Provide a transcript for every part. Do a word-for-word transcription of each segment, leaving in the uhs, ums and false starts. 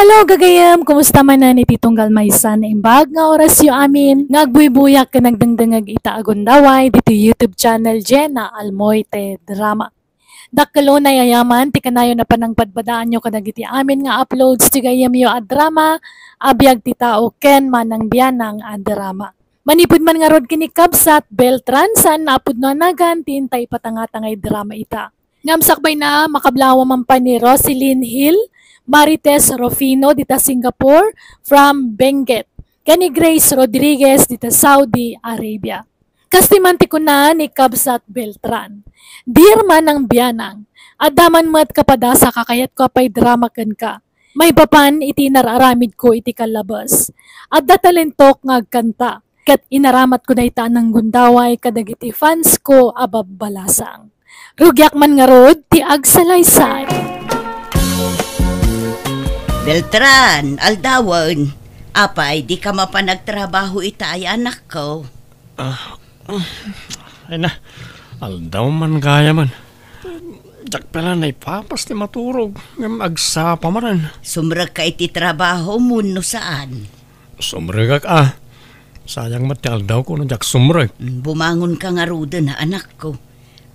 Hello, gagayem! Kumusta manen iti tunggal maysa naimbag nga orasyo amin nga agbuybuyak ken agdengdengngeg ita a gundaway ditoy YouTube channel Jenna Almoite Drama. Dakkel unay a yaman ti kanayon a panangpadpadaanyo kadagiti amin nga uploads ti gayyemyo a drama, a biag ti tao ken manang bianang a drama. Manipud man ngarud ken ni Kabsat Beltran, saan nga a pudno a nagan ti inta ipatangtangay drama ita. Ngem sakbayna, makablawa man pay ni Roselyn Hill, Marites Rufino dita Singapore, from Benguet, ken ni Grace Rodriguez dita Saudi Arabia. Kas ti man ti kuna ni Kabsat Beltran, "Dear Manang Bianang, adda man met kapadasa kakayatko a paidrama kenka. Maipapan iti inar-aramidko iti kallabes, adda talentok nga agkanta, ket inaramatko dayta a nanggundaway kadagiti fansko a babbalasang. Rugiak man ngarud ti agsalaysay." Beltran, aldawen. Apay, dika mapan agtrabaho ita ay anakko? Ah, ay na, aldaw man gayamen. Diak pay la naipapas ti maturog, ngem agsapa manen. Sumrekka iti trabaho mo no saan? Sumrekak a. Sayang met ti aldawko no diak sumrek. Mm, bumangonka ngaruden, anakko.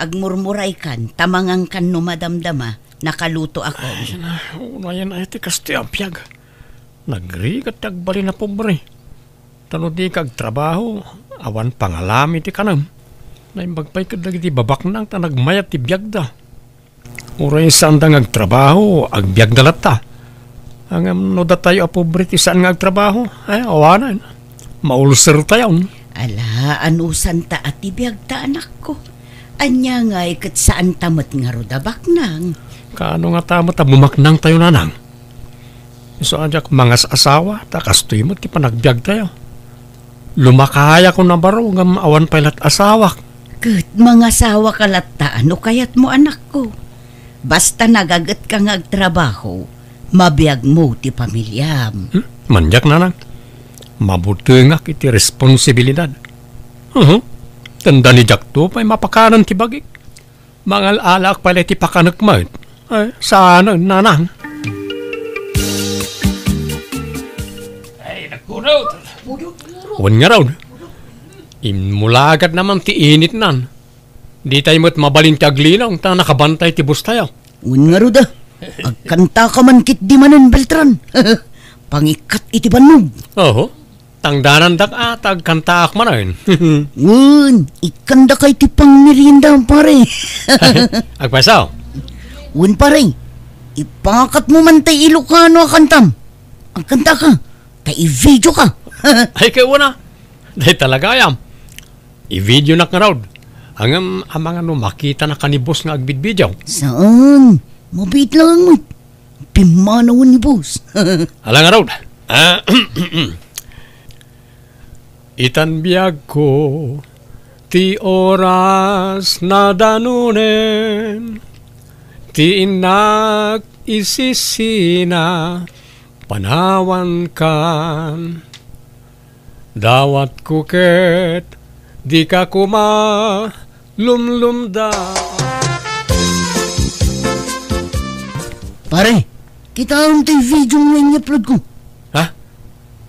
Agmurmuraykan, ta mangangkan no madamdama, nakalutoakon. Ay, na, unayen ay ti kastoy a biag. Nagrigat ti agbalin a pobre. Ta no dika agtrabaho, awan pangalami ti kanem. Naimbag pay ket dagiti babaknang ta nagmayat ti biagda. Uray saanda nga agtrabaho, agbiagda latta. Ngem no datayo a pobre ti saan nga agtrabaho, ay, awanen. Maulsertayo. Ala, anusanta a ti biagta, anakko. Ania ngay ket saanta met ngarud a baknang? Kaano ngata met a bumaknangtayo, nanang? Isu a diak mangas-asawa, ta kastoy met ti panagbiagtayo. Lumakayakon a baro ngem awan pay lat asawak. Ket mangasawaka latta no kayatmo, anakko. Basta nagagetka nga agtrabaho, mabiagmo ti pamiliam. Hmm? Mandiak, nanang. Mabutengak iti responsibilidad. Uhu. Tanda ni diakto pay mapakanen ti bagik. Mangal-alaak pay la iti pakanek met. Ay, saan, nanang? Ay, nagkunot. Wen ngarud. Immulagat naman ti initnan. Ditay met mabalin ti aglinong ta nakabantay ti bustayo. Wen ngarud a. Agkantaka man ketdi manen, Beltran. Pangikkat iti bannog. Oho. Tangdanandak a ta agkantaak manen. Wen, ikkandaka iti pangmerienda, pare. Agpayso? Wen, pare. Ipakatmo man tay Ilocano a kantam. Agkantaka, ta i-videoka. Ay, kay una. Day talaga ayam. I-videonak ngarud. Ngem amangan no makitanak a ni boss nga agbidbidio. Saan? Mabiit laeng met. Pimmanawen ni boss. Ala ngarud. Ah, itan biagko ti oras nadanunen, ti innak isisina panawankan. Dawatko ket dika koma lumlumda. Pare, kitaem ti video nga inyupload ko. Ha?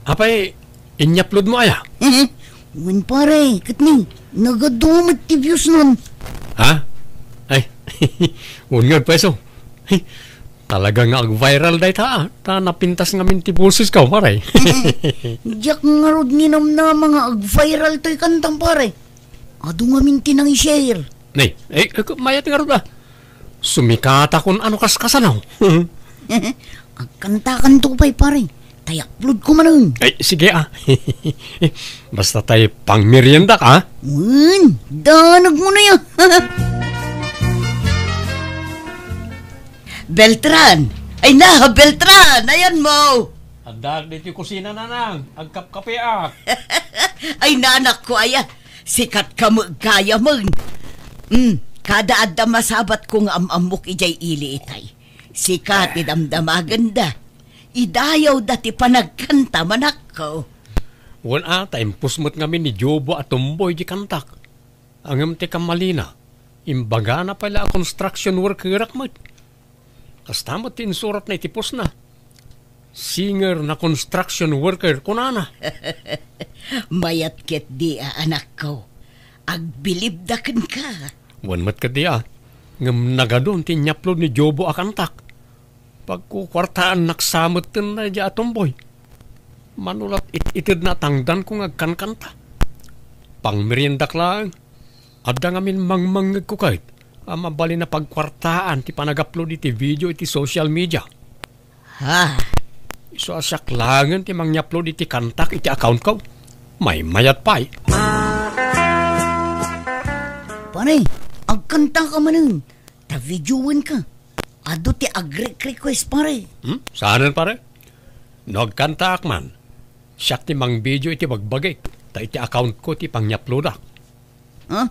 Apay, inyupload mo aya? Wen, pare, ket ni, nagadu met ti views non. Ha? Ay, wen nga, pweso. Talaga nga ag-viral dayta, ah. Ta napintas ngamin ti bosesko, pare. Diak ngarud ninamnama nga ag-viral toy kantam, pare. Adu ngamin ti nang-share. Nay, eh, eh, mayat ngarud, ah. Sumikatakon ano kaskasano. Agkantakanto pay, pare. Tay upload ko manen. Ay, sige, ah. Basta tay pangmeriendak, ah. Wen, danag mo na ya. Beltran! Ay na, Beltran! Ayan mo! Addaak ditoy kusina, nanang. Agkapkapeak. Ay, nanak ko, aya. Sikat ka mo, kaya mo. Hmm, kada adda masabat ko nga am-ammok idiay ili itay. Sikat ti damdamagenda. Idayawda ti panagkanta, manakko. Wen a, ta impus met ngamin ni Jobo a tumboy di kantak. Ngem ti kammalina, imbagana pay la a construction workerak met. Kasta met ti insuratna iti postna. singer na construction worker, kunana. Mayat ketdi a, anakko. Agbilibda kenka. Wen met ketdi a, ngem nagadun ti inyapload ni Jobo a kantak. Pagkukuartaannak sa metten daydiay a tomboy. Mano la it-itedna a tangdanko nga agkankanta. Pangmeriendak laeng. Adda ngamin mangmangngegko ket a mabalin a pagkuartaan ti panag-upload iti video iti social media. Ha? Isu a siak laengen ti mangya-upload iti kantak iti accountko. Maymayat pay. Pare, agkantaka manen. Ta videoenka. Adu ti agre-request, pare. Hmm? Saanen, pare? No agkantaak man, siak ti mangvideo iti bagbagik, ta iti accountko ti pangya-uploadak. Ha?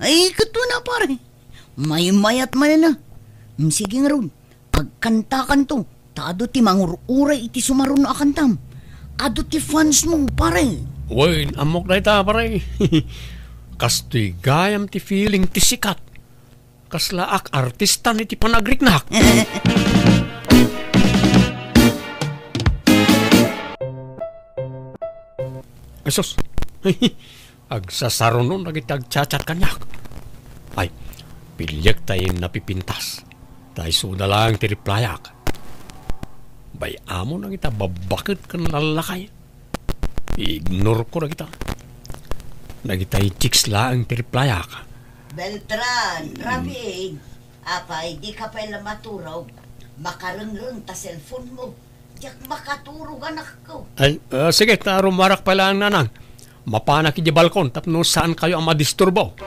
Ay, ket wen a, pare. Maymayat manen a. Mm, sige ngarud, agkantakanto, ta adu ti mangur-uray iti sumaruno a kantam. Adu ti fansmo, pare. Wen, ammok dayta, pare. Kastoy gayam ti feeling ti sikat. Kaslaak artistan iti panagriknak. Ay, sus. Agsasaruno dagiti agchat-chat kaniak. Ay, piliek ta napipintas. Ta isuda laeng ti replyayak. Bay-am dagita babbaket ken lallakay. I-ignoreko dagita. Dagitay chicks laeng ti replyayak. Beltran, Rafi, apay, dika pay la maturog? Makarengreng ta cellphone mo. Diak makaturog, anakko. Ay, ah, sige, ta rummuarak pay laeng, nanang. Mapanak idiay balkon tapno saankayo a madisturbo.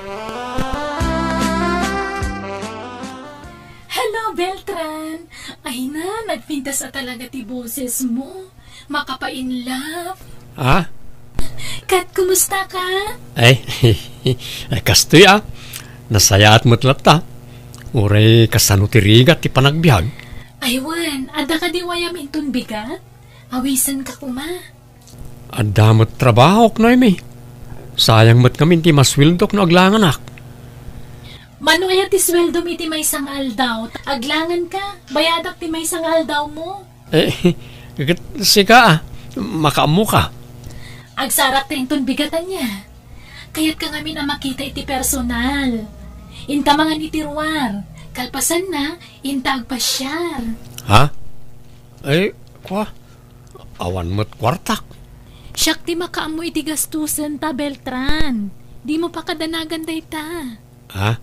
Hello, Beltran! Ay na, nagpintas a talaga ti boses mo. Makapa-in love. Ha? Ket, kumusta ka? Ay, ay, kastoy a. Nasayaat met latta. Uray kasano ti rigat ti panagbiag? Ay, wen, adda kadi wayam inton bigat? Awisenka koma. Adda met trabahok, Noemi. Sayang met ngamin ti masueldok no aglanganak. Mano aya ti sueldom iti maysa nga aldaw? Aglanganka, bayadak ti maysa nga aldawmo. Eh, ket sika, a, makaammoka. Agsarakta inton bigat ania. Kayatka ngamin a makita iti personal. Inta mangan iti ruar. Kalpasanna, inta agpasiar. Ha? Ay, kua, awan met kuartak. Siak ti makaammo iti gastusenta, Beltran. Dimo pakadanagan dayta. Ha?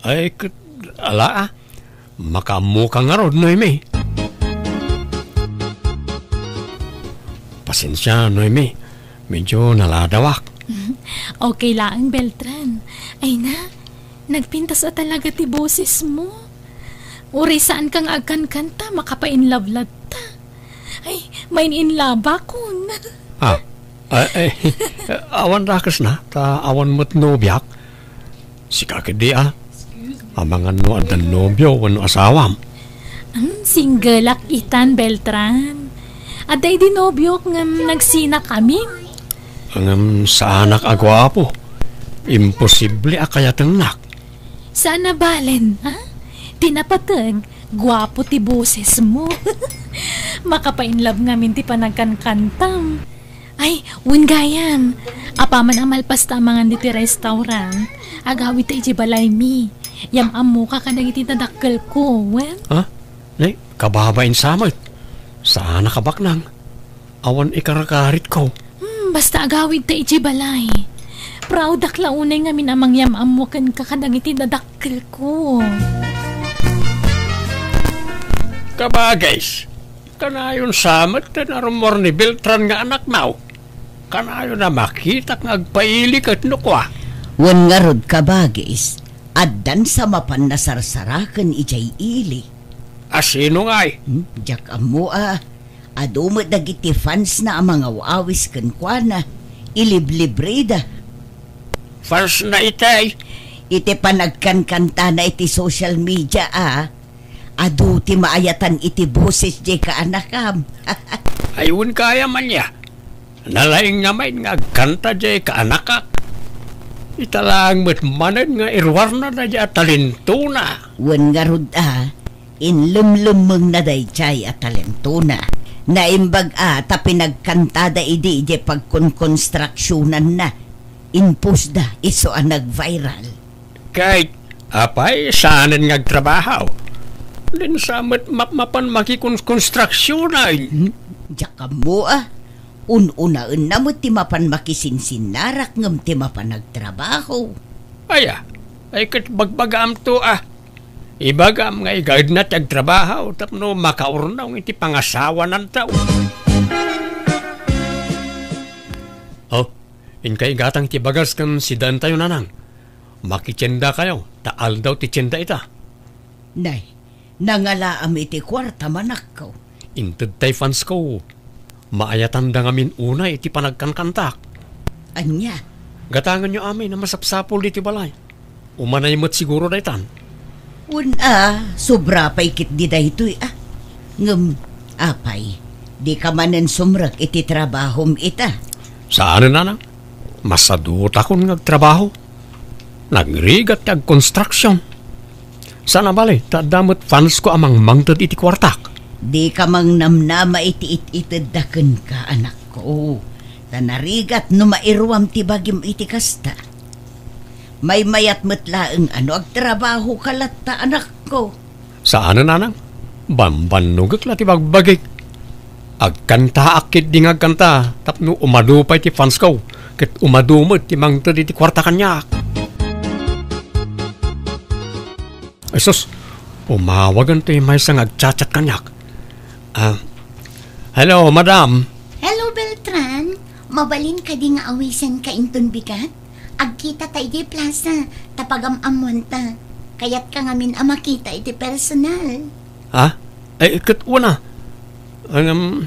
Ay, ket, ala, a. Makaammoka ngarud, Noemi. Pasensia, Noemi. Medyo naladawak. Okay laeng, Beltran. Ay na, nagpintas a talaga ti bosesmo. Uray saanka nga agkankanta, makapa-in love latta. Ay, main-in love-akon. Ah, ah, eh, awan dakesna, ta awan met nobiak. Sika ketdi, a. Amangan no adda nobio wenno asawam. Hmm, single-ak itan, Beltran. Adda idi nobiok ngem nagsinakami. Ngem saanak a guapo. Imposible a kayatengnak. Saan a balen, ha? Ti napateg, guapo ti bosesmo. Makapa-in love ngamin ti panagkankantam. Ay, wen gayam. Apaman a malpasta a mangan ditoy restaurant, agawidta idiay balaymi. Yam-ammoka kadagiti dadakkelko, wen? Ha? Nay, kababain sa met. Saanak a baknang. Awan ikarkaritko. Hmm, basta agawidta idiay balay. Proudak la unay ngamin a mangyam-ammo kenka kadagiti dadakkelko. Kabagis, kanayon sa met ti narummuar ni Beltran nga anakmo. Kanayon a makitak nga agpaili ket no kua. Wen ngarud, kabagis, addan sa mapan nasarsaraken idiay ili. A sino ngay? Hmm, diak ammo a. Adu met dagiti fansna a mangaw-awis kenkuana, iliblibrida. Fansna itay? Iti panagkankantana iti social media a, adu ti maayatan iti boses diay kaanakam. Ay, wen gayam ania. Nalaing ngamin nga agkanta diay kaanakak. Ita laeng met manen nga iruarna daydiay a talentona. Wen ngarud a, inlemlemmengna daydiay a talentona. Naimbag a ta pinagkantada idi idiay pagkonkonstruksyonanna. Inpostda isu a nag-viral. Ket, apay, saanen nga agtrabaho? Dinsa met mapmapan makikonstruksyonan. Hmm? Diak ammo a. Un-unaenna met ti mapan makisinsinnarak ngem ti mapan agtrabaho. Aya, ay ket bagbagaamto a. Ibagam nga igaedna ti agtrabaho tapno makaurnong iti pangasawananto. Oh, inka igatang ti bagas ken sidaentayo, nanang. Makitiendakayo, ta aldaw ti tienda ita. Nay, nangalaam iti kuartam, anakko. Intedtay fansko. Maayatanda ngamin unay iti panagkankantak. Ania? Gatangenyo amin a masapsapul ditoy balay. Umanay met siguro daytan. Wen a, sobra pay ketdi daytoy a. Ngem, apay, dika manen sumrek iti trabahom ita? Saanen, nanang. Masadutakon nga agtrabaho. Nagrigat ti agkonstruction. Saan a bale, ta adda met fansko a mangmangted iti kuartak. Dika mangnamnama iti it-itedda kenka, anakko. Ta narigat no mairuam ti bagim iti kasta. Maymayat met laeng a no agtrabahoka latta, anakko. Saanen, nanang. Bambannogek la ti bagbagik. Agkantaak ketdi nga agkanta tapno umadu pay ti fansko ket umadu met ti mangted iti kuarta kaniak. Ay sus, umawagen toy maysa nga agchat-chat kaniak. Ah, hello, madam. Hello, Beltran. Mabalin kadi nga awisenka inton bigat? Agkitata idiay plaza, ta pagam-ammoanta. Kayatka ngamin a makita iti personal. Ha? Ay, ket wen a. Ngem,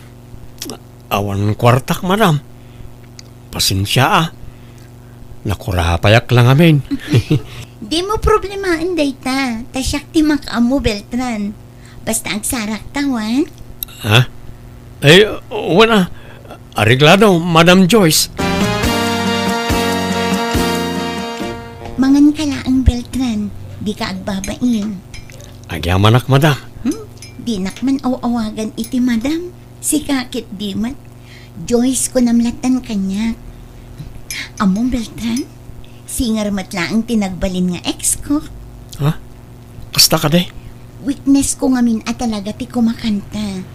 awan kuartak, madam. Pasensia a. Nakurapayak la ngamin. Dimo problemaen dayta, ta siak ti makaammo, Beltran. Basta agsarakta, wen? Ha? Ay, wen a. Areglado, Madam Joyce. Manganka laeng, Beltran. Dika agbabain. Agyamanak, madam. Hmm? Dinak man aw-awagan iti madam. Sika ketdi met. Joyce, kunam lattan kaniak. Ammom, Beltran? Singer met laeng ti nagbalin nga ex ko. Ha? Kasta kadi? Weakness ko ngamin a talaga ti kumakanta.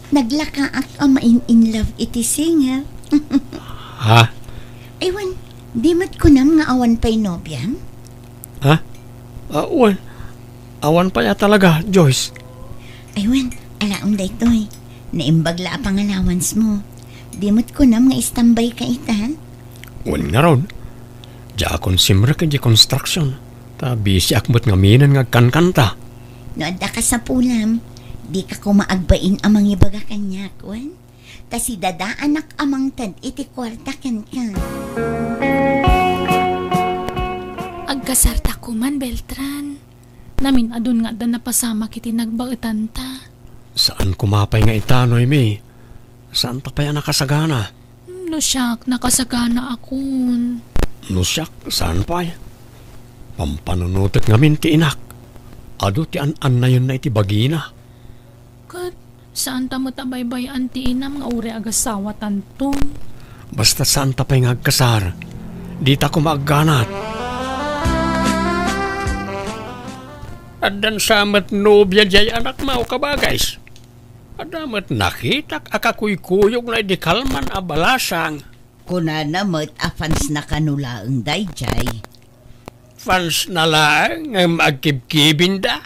Naglakaak a main-in love iti singer. Ha? Ay wen, di met kunam nga awan pay nobiam? Ha? Ah, wen. Awan pay a talaga, Joyce. Ay wen, alaem daytoy. Naimbag la a pangalawansmo. Di met kunam nga istambay ka ita? Wen ngarud. Diakon simrek idiay construction. Ta bisiak met ngaminen nga agkankanta. No adda kasapulam, dika koma agbain a mangibaga kaniak, wen? Ta sidadaanak a mangted iti kuarta kenka. Agkasarta koman, Beltran. Namin-adun nga adda napasamak iti nagbaetanta. Saan koma pay nga ita, Noemi. Saanta pay a nakasagana. No siak, nakasaganaakon. No siak, saan pay. Pampanunotek ngamin ti inak. Adu ti an-annayenna iti bagina. Ket saanta met a baybay-an ti inam nga uray agasawatanto. Basta saanta pay nga agkasar, dita koma agganat. Addan sa met nobia diay anakmo, kabagis. Adda met nakitak a kakuykuyogna idi kalman a balasang. Kunana met a fansna kano laeng daydiay. Fansna laeng ngem agkibkibinda?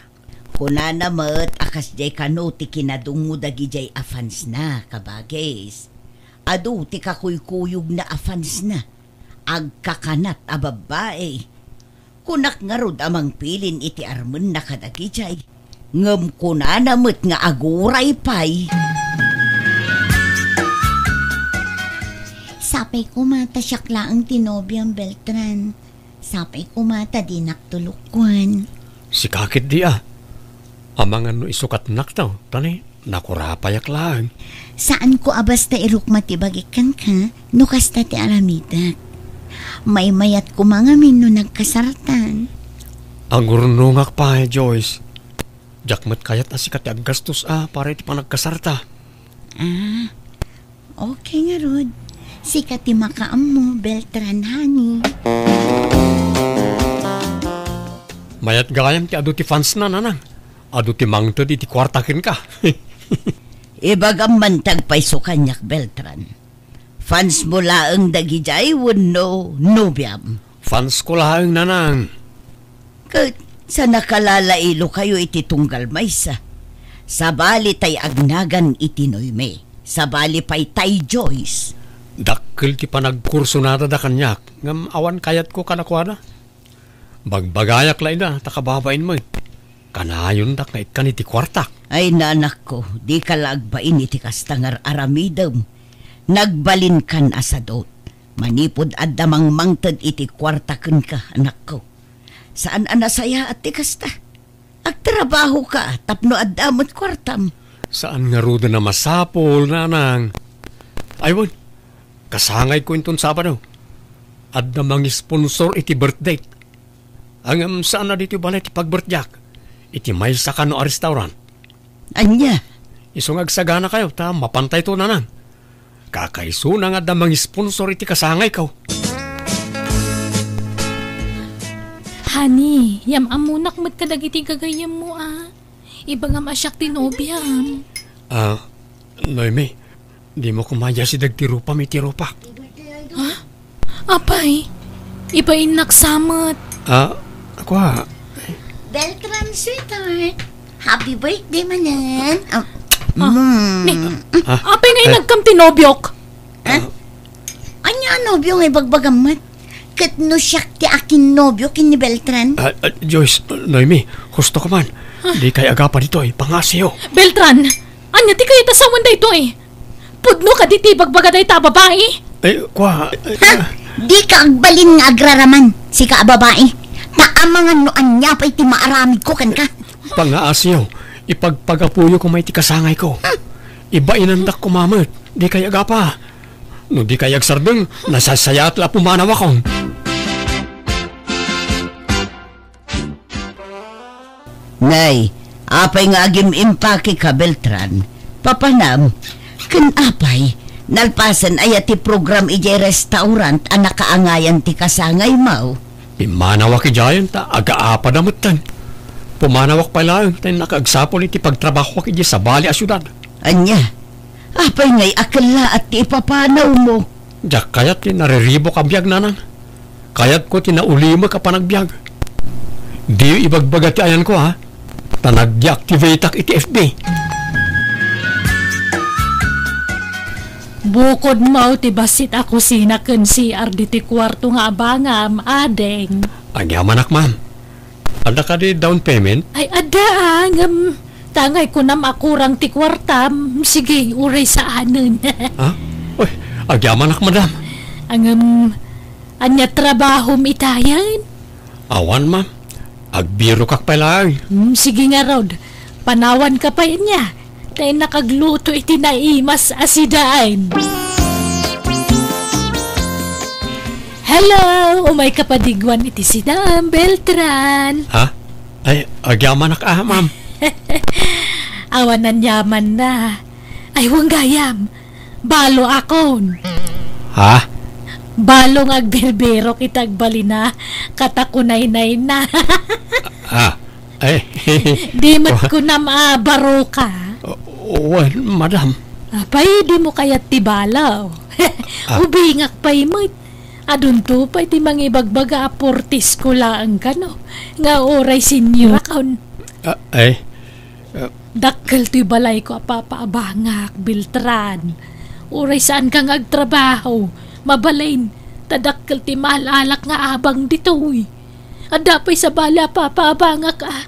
Kunana met a kasdiay kano ti kinadungngo dagidiay a fansna, kabagis. Adu ti kakuykuyogna a fansna. Agkakanat a babbai. Kunak ngarud a mangpilin iti armenna kadagidiay. Ngem kunana met nga aguray pay. Sapay koma ta siak laeng ti nobiam, Beltran. Sapay koma ta dinak tulokwan. Sika ketdi a. Amangan no isukatnakto, tani nakurapayak laeng. Saanko a basta irukma ti bagik kenka no kasta ti aramidek. Maymayat koma ngamin no nagkasartan. Agurnongak pay, Joyce. Diak met kayat a sika ti aggastos a para iti panagkasarta. Ah, okay ngarud. Sika ti makaammo, Beltran, honey. Mayat gayam ti adu ti fans na, nanang. Adu ti mangted iti kuarta kenka. Ibagam man ti agpayso kaniak, Beltran. Fans mo laeng dagidiay wenno nobiam? Fans ko laeng, nanang. Ket sa nakalalailo kayo iti tunggal maysa, sabali tay agnagan iti Noemi, sabali pay tay Joyce. Dakkel ti panagkursunada da kaniak, ngem awan kayatko kadakuada. Bagbagayak la ida, ta kababain met. Kanayondak nga ikkan iti kuartak. Ay, nanakko, dika la agbain iti kasta nga ar-aramidem. Nagbalinkan a sadut. Manipud adda mangmangted iti kuarta kenka, anakko. Saan a nasayaat ti kasta. Agtrabahoka tapno adda met kuartam. Saan ngaruden a masapul, nanang. Ay, wen, kasangayko inton Sabado. Adda mangisponsor iti birthday. Ngem saan a ditoy balay ti pagbirthday-ak. Iti maysa kano a restaurant. Ania? Isu nga agsaganakayo ta mapantayto, nanang. Kakaisuna nga adda mangisponsor iti kasangayko. Honey, yam-ammonak met kadagiti gagayyemmo, a. Ibagam a siak ti nobiam. Ah, Noemi, dimo koma ayasi dagiti rupam iti rupak. Ha? Apay, ibainnak sa met. Ah, kua. Beltran, sweetheart. Happy birthday manen. Ah, Ah, mm. ni, Ah, apay nga eh. inagkam ti nobiok? Ha? Ah. Ania a nobio nga ibagbagam met? Ket no siak ti akinnobio ken ni Beltran? Ah, ah, Joyce, Noemi, husto ka man. Ah. Dikay agapa ditoy, pangaasiyo. Beltran, ania ti kayat a sawen daytoy? Pudno kadi ti ibagbaga dayta a babai? Eh, kua, eh, Ha? ah. Dika agbalin nga agraraman, sika a babai. Ta amangan no ania pay ti maaramidko kenka. Pangaasiyo, ipagpagapuyo koma iti kasangayko. Ibainandak koma met, dikay agapa. No dikay agsardeng, nasaysayaat la a pumanawakon. Nay, apay nga agim-impakeka, Beltran? Papanam, ken apay, nalpasen aya ti program idiay restaurant a nakaangayan ti kasangaymo? Immanawak idiayen ta agaapada metten. Pumanawak pay laeng ta innaka agsapul iti pagtrabahoak idiay sabali a siudad. Ania? Apay ngay a kellaat ti ipapanawmo? Diak kayat ti nariribuk a biag, nanang. Kayatko ti naulimek a panagbiag. Diyo ibagbaga ti ayanko, ha? Ta nag-deactivate-ak iti F B. Bukodmo ti bassit a kusina ken C R ditoy kuarto nga abangam, ading. Agyamanak, ma'am. Adda kadi down payment? Ay, adda, ah, ngem tangay kunam a kurang ti kuartam. Sige, uray saanen. Ha? Uy, agyamanak, madam. Ngem, ania trabahom itayen? Awan, ma'am. Agbirokak pay laeng. Hmm, sige ngarud. Panawanka pay ania. Ta innak agluto iti naimas a sidaen. Hello! Umayka padigwan iti sidaem, Beltran. Ha? Ay, agyamanak a, ma'am. Awan aniamanna. Ay, wen gayam. Balo akon. Ha? Balo nga agbirbirok iti agbalina, ket kunaynayna. Ah, eh. Di met kunam a baroka. Wen, madam. Apay, dimo kayat ti balo? Ah. Ubingak pay met. Adunto pay ti mangibagbaga a portisko laeng kano, nga uray seniorakon. Ah, eh. Ah. Dakkel toy balayko a papaabangak, Beltran. Uray saanka nga agtrabaho, mabalin, ta dakkel ti maal-alak nga abang ditoy. Adda pay sabali a papaabangak a.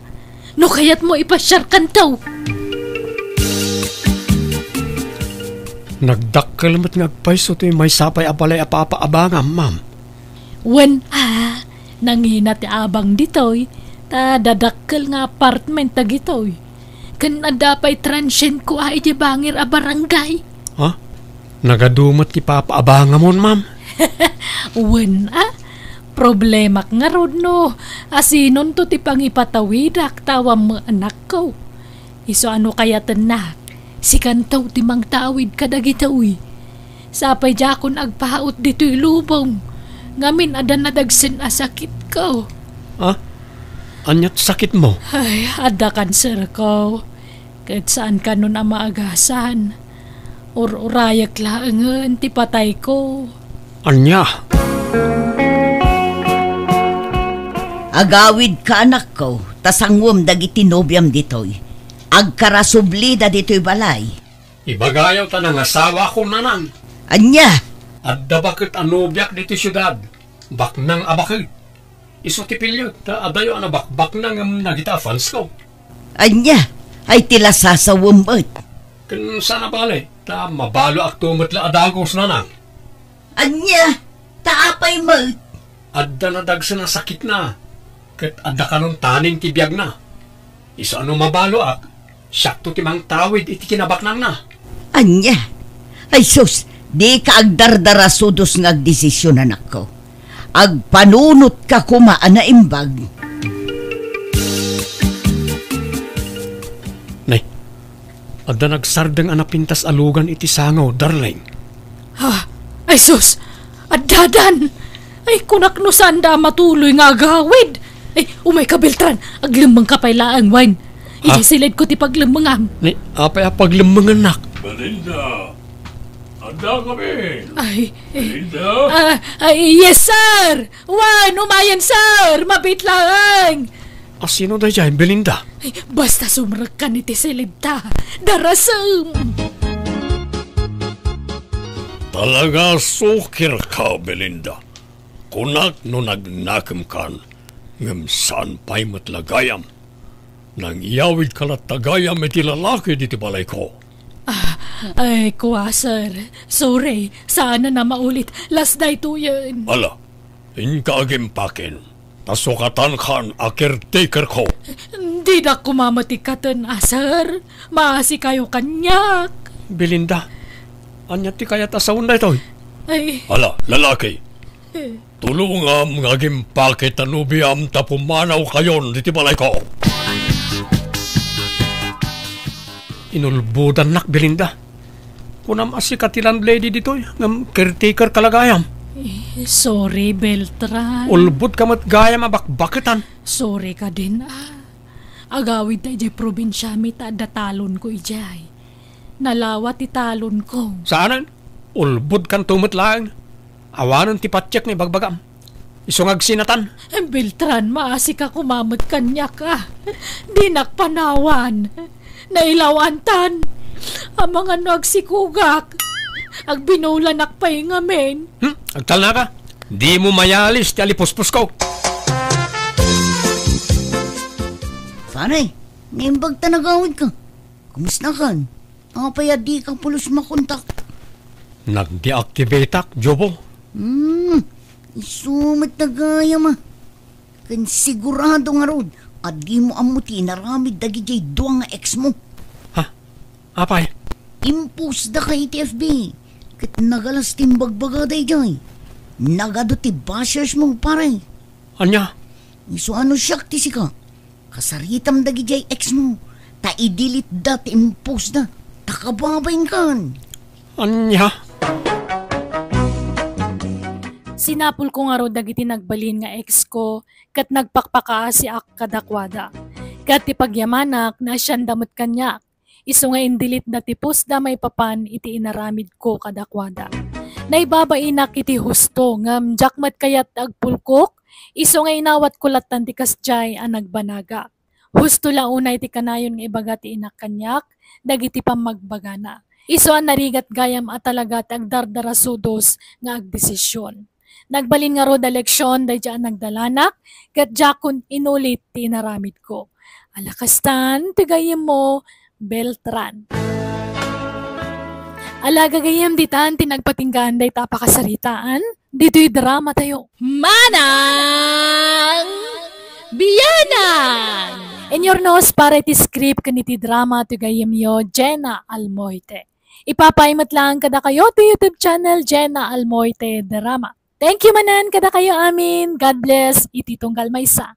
No kayatmo, ipasiarkanto. Nagdakkel met nga agpayso toy maysa pay a balay a papaabangam, ma'am. Wen a, nangina ti abang ditoy, ta dadakkel nga apartment dagitoy. Ken adda pay transientko a idiay bangir a barangay. Ha? Nagadu met ti papaabangamon, ma'am? Wen a, problemak ngarud no asinonto ti pangipatawidak ta awan met anakko. Isu a no kayatennak, Sikanto ti mangtawid kadagitoy. Sapay diakon agpaut ditoy lubong, ngamin adda nadagsen a sakitko. Ah? Aniat sakitmo? Ay, adda kanserko. Ket saan kanon a maagasan. Ur-urayek laengen ti patayko. Ania? Agawidka, anakko, ta sanguem dagiti nobiam ditoy. Agkarasublida ditoy balay. Ibagayo ta nangasawako, nanang. Ania? Adda baket a nobiak ditoy siudad. Baknang a baket. Isu ti piliek ta adayo a nabakbakna ngem dagita a fansko. Ania? Ay ti lasasawem met. Ken saan a bale, ta mabaloakto met la a dagus, nanang. Ania? Ta apay met? Adda nadagsen a sakitna, ket adda kanon taning ti biagna. Isu a no mabaloak, siakto ti mangtawid iti kinabaknangna. Ania? Ay sus, dika agdardarasudos nga agdesisyon, anakko. Agpanunotka koma a naimbag. Nay, adda nagsardeng a napintas a lugan iti sango, darling. Ha? Ay sus! Addadan! Ay, kunak no saanda a matuloy nga agawid! Ay, umayka, Beltran! Aglemmengka pay laeng, wen. Ha? Idiay silidko ti paglemmengam. Ni, apay a paglemmengennak? Belinda! Adda kami! Ay, eh, Belinda? Ah, ay, yes, sir! Wen, umayen, sir! Mabiit laeng! A sino daydiay, Belinda? Ay, basta sumrekkan iti silidta. Darasem! Talaga sukirka, Belinda. Kunak no nagnakemkan, ngem saan pay met la gayam. Nangyawidka latta gayam iti lalaki diti balayko. Ah, ay, kua, sir. Sorry, saan a maulit. Last daytoyen. Ala, inka agimpaken. Ta sukatankan a caretakerko. Dinak koma met ikkaten a, sir. Maasikayo kaniak. Belinda, ania ti kayat a sawen daytoy? Ay. Ala, lalaki. Eh. Tulongam nga agimpake ta nobiam ta pumanawkayon diti balayko. Inulbodannak, Belinda. Kunam a sika ti landlady ditoy, ngem caretakerka la gayam. Eh, sorry, Beltran. Ulbodka met gayam a bakbaketan. Sorry kadin, ah. Agawidta idiay probinsiami ta adda talonko idiay. Nalawa ti talonko. Saanen? Ulbodkanto met laeng. Awanen ti patiek nga ibagbagam. Isu nga agsinatan. Beltran, maasika koma met kaniak, ah. Dinak panawan. Nailawantan. Amangan no agsikogak. Agbinulanak pay ngamin. Hmm? Agtalnaka? Dimo mayalis ti alipuspusko. Pare, naimbag ta nagawidka. Kumustakan? Apay a dika pulos makontak? Nag-deactivateak, Jobo. Hmm, isu met gayam a. Ken sigurado ngarud a dimo ammo ti inaramid dagidiay dua nga ex mo. Ha? Apay? Impost daka iti F B. Ket nagalas ti imbagbagada idiay. Nagadu ti bashers mo, pare. Ania? Isu a no siak ti sika. Kasaritam dagidiay ex mo, ta i-delete da ti impost da, ta kababainkan. Ania? Sinapulko ngarud dagiti nagbalin nga ex ko, ket nagpakpakaasiak kadakuada. Ket ti pagyamanak, naasianda met kaniak. Isu nga in-delete da ti post da maipapan iti inaramidko kadakuada. Naibabainak iti husto, ngem diak met kayat ti agpulkok, isu nga inawatko lattan ti kasdiay a nagbanagak. Husto la unay ti kanayon nga ibaga ti inak kaniak dagiti pammagbagana. Isu a narigat gayam a talaga ti agdardarasudos nga agdesisyon. Nagbalin ngarud a leksion daydiay a nagdalanak, ket diakon inulit ti inaramidko. Ala kastan ti gayyemmo, Beltran. Ala gagayyem, ditan ti nagpatinggaan dayta a pakasaritaan ditoy drama tayo. Manang Bianang! Inurnos para iti script ken iti drama ti gayyemyo, Jenna Almoite. Ipapaay met laeng kadakayo ti YouTube channel, Jenna Almoite Drama. Thank you manen kadakayo amin. God bless iti tunggal maysa.